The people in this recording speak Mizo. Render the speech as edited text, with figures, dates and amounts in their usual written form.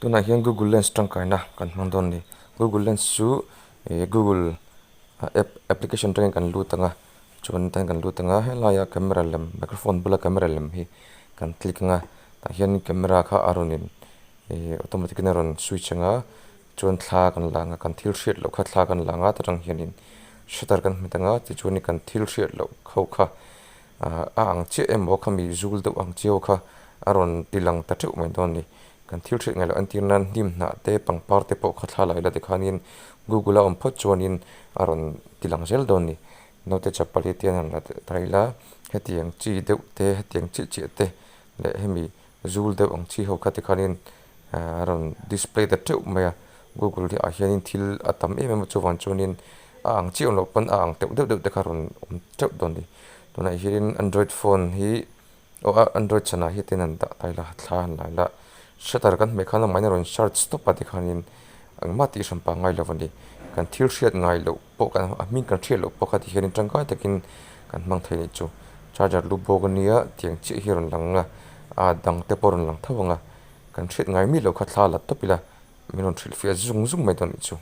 Tunah hian Google Lens tangkaina kan hmang dawn a ni. Google Lens chu ih Google app application atangin kan lut ang a, chuan tihian kan lut ang a, helaia camera lem microphone bula camera lem hi kan click ang a, tah hian camera kha a rawn in ih automatic in a rawn switch ang a, chuan thla kan la ang a, kan thil hriat loh kha thla kan la ang a, ta tang hianin shutter kan hmet ang a, tichuan kan thil hriat loh ho kha ah a ang chiah emaw khami zul deuh ang chiau kha a rawn ti lang ta teuh mai dawn a ni. Kan thil hriat ngaih loh entir nan hnim hnah te pangpar te pawh kha thla la ila tikhanin Google a awm phawt chuanin a rawn ti lang zel dawn a ni. Naute chapal hi tian han la ta ila hetiang chi deuh te hetiang chiah chiah te leh hemi zul deuh ang chi ho kha tikhanin a rawn display ta teuh mai a. Google hi ah hianin thil a tam em em a chuvang chuanin a ang chiah awm loh pawn a ang teuh deuh deuh te kha a rawn awm teuh dawn a ni. Tunah hianin android phone hi aw a android chhanah hi tin an dah ta ila thla an la ila shutter kan hmeh khan amah in a rawn search tawp a tikhanin engmah tih hran pah ngai lo a ni. Kan thil hriat ngai loh pawh kan a hming kan hriat loh pawh kha tikhianin tangkai takin kan hmang thei a nih chu. Charger lu bawk a nia tiang chiah hi a rawn lang a a dang te pawh a rawn lang tho ang a kan hriat ngai miah loh kha thla la tawp ila min rawn hrilhfiah zung zung mai dawn a nih chu.